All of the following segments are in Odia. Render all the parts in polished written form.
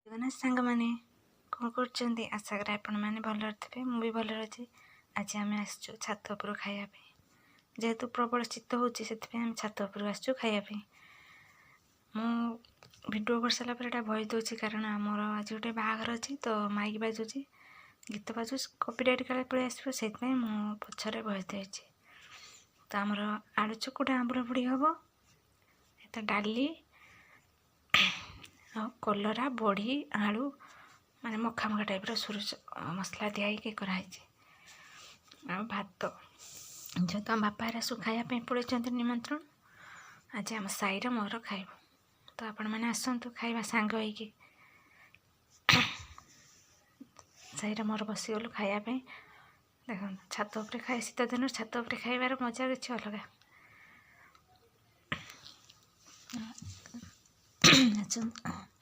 ଜଗନ୍ନାଥ ସାଙ୍ଗମାନେ, କ'ଣ କରୁଛନ୍ତି? ଆଶା କରେ ଆପଣମାନେ ଭଲରେ ଥିବେ। ମୁଁ ବି ଭଲରେ ଅଛି। ଆଜି ଆମେ ଆସିଛୁ ଛାତ ଉପରୁ ଖାଇବା ପାଇଁ। ଯେହେତୁ ପ୍ରବଳ ଶୀତ ହେଉଛି, ସେଥିପାଇଁ ଆମେ ଛାତ ଉପରକୁ ଆସିଛୁ ଖାଇବା ପାଇଁ। ମୁଁ ଭିଡ଼ିଓ କରିସାରିଲା ପରେ ଏଇଟା ଭଏସ୍ ଦେଉଛି, କାରଣ ଆମର ଆଜି ଗୋଟେ ବାହାଘର ଅଛି ତ ମାଇକ୍ ବାଜୁଛି, ଗୀତ ବାଜୁଛି, କପିରାଇଟ୍ କାଳେ ପଳେଇ ଆସିବ, ସେଇଥିପାଇଁ ମୁଁ ପଛରେ ଭଏସ୍ ଦେଇଛି। ତ ଆମର ଆଳୁ ଚକୁଟା ଆମ୍ବୁଲ ପୋଡ଼ି ହେବ ତ, ଡାଲି ଆଉ କଲରା, ବଢ଼ି, ଆଳୁ, ମାନେ ମଖା ମଖା ଟାଇପ୍ର ସୋରିଷ ମସଲା ଦିଆ ହେଇକି କରାହେଇଛି, ଆଉ ଭାତ। ଯେହେତୁ ଆମ ବାପା ହେରା ସବୁ ଖାଇବା ପାଇଁ ପଳେଇଛନ୍ତି ନିମନ୍ତ୍ରଣ, ଆଜି ଆମ ସାଇର ମୋର ଖାଇବୁ। ତ ଆପଣମାନେ ଆସନ୍ତୁ, ଖାଇବା ସାଙ୍ଗ ହେଇକି। ସାଇର ମୋର ବସିଗଲୁ ଖାଇବା ପାଇଁ। ଦେଖନ୍ତୁ, ଛାତ ଉପରେ ଖାଇ, ଶୀତ ଦିନରେ ଛାତ ଉପରେ ଖାଇବାର ମଜା କିଛି ଅଲଗା।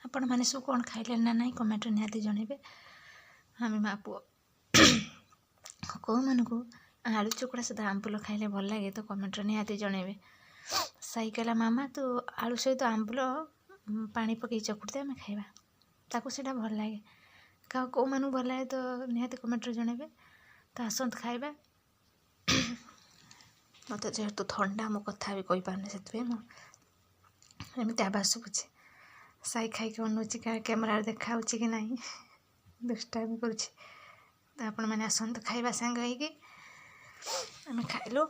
ଆପଣମାନେ ସବୁ କ'ଣ ଖାଇଲେ ନା ନାହିଁ, କମେଣ୍ଟରେ ନିହାତି ଜଣାଇବେ। ଆମେ ମା ପୁଅ, କେଉଁମାନଙ୍କୁ ଆଳୁ ଚକଡ଼ା ସହିତ ଆମ୍ବୁଲ ଖାଇଲେ ଭଲ ଲାଗେ, ତ କମେଣ୍ଟରେ ନିହାତି ଜଣାଇବେ। ସାଇ କହିଲା, ମାମା, ତୁ ଆଳୁ ସହିତ ଆମ୍ବୁଲ ପାଣି ପକାଇ ଚକୁଟି ଦେ, ଆମେ ଖାଇବା। ତାକୁ ସେଇଟା ଭଲ ଲାଗେ। କେଉଁମାନଙ୍କୁ ଭଲ ଲାଗେ, ତ ନିହାତି କମେଣ୍ଟରେ ଜଣାଇବେ। ତ ଆସନ୍ତୁ ଖାଇବା। ମୋତେ ଯେହେତୁ ଥଣ୍ଡା, ମୁଁ କଥା ବି କହିପାରୁନି, ସେଥିପାଇଁ ମୁଁ ଏମିତି ଆବାଜ ଶୁଭୁଛି। ସାଇ ଖାଇକି ଅନଉଛି କ୍ୟାମେରାରେ ଦେଖାହେଉଛି କି ନାହିଁ, ଦୁଷ୍ଟାମି କରୁଛି। ତ ଆପଣମାନେ ଆସନ୍ତୁ ଖାଇବା ସାଙ୍ଗ ହେଇକି। ଆମେ ଖାଇଲୁ।